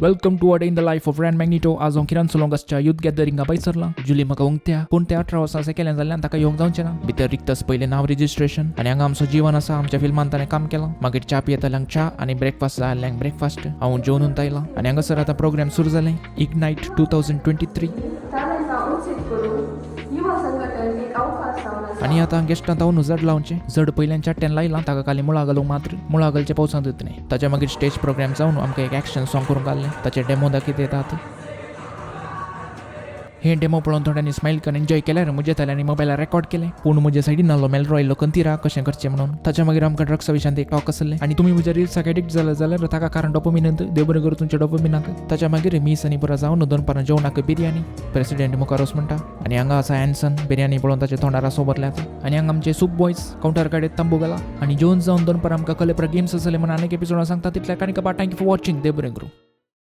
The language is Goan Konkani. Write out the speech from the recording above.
Welcome to a day in the life of Ran Magnito. आज हांव किरण सोलोंगासच्या युथ गॅदरिंगा बैसरला. जुली म्हाका उंगत्या, पूण ते 18 वर्सां असें केलें जाल्यार ताका येवंक जावचें ना. भितर रिक्तस पयलें नांव रजिस्ट्रेशन आनी हांगा आमचो जीवन आसा. आमच्या फिल्मान ताणें काम केलां. मागीर च्या पियेतल्यांक च्या आनी ब्रेकफास्ट जाय जाल्ल्यांक ब्रेकफास्ट. हांव जेवनून आयलां आनी हांगासर आतां प्रोग्राम सुरू जालें, इग्नायट 2023. तालंता उचित करून युवा संघटन एक अवकाश जावन आसा. आनी आतां गेस्टां तावन जड लावचें. जड पयल्यान चाट्ट्यान लायलां, ताका खाली मुळा घालूंक मात्र मुळा घालचें पावसांत येत न्ही. ताच्या मागीर स्टेज प्रोग्राम जावन आमकां एक एक्शन सॉंग करूंक घाल्लें. ताचे डेमो दाखयत येतात. हे डेमो पळोवन थोड्यांनी स्मायल करून एन्जॉय केल्यार म्हज्या ताल्यांनी मोबायलार रेकॉर्ड केलें, पूण म्हज्या सायडीन नासलो मेलरो आयलो कंतिरा कशें करचें म्हणून. ताच्या मागीर आमकां ड्रग्सा विशयांत एक टॉक आसलें आनी तुमी म्हज्या रिल्साक एडिक्ट जाले जाल्यार ताका कारण डोपोमिनांत. देव बरें करूं तुमच्या डोपोमिनाक. ताच्या मागीर मीस आनी पुरा जावन दनपारां जेवणाक बिरयानी. प्रेसिडेंट मुखार वच म्हणटा आनी हांगा आसा एन्सन. बिरयानी पळोवन ताच्या तोंडार आसो भरल्यात आनी हांगा आमचे सूप बॉयज कावंटर काडयत तंबू घाला. आनी जेवन जावन दनपारां आमकां कलेपरा गेम्स आसले म्हणून आनीक एपिसोडान सांगता. तितल्या काणी कपा. Thank you for watching. देव बरें करूं.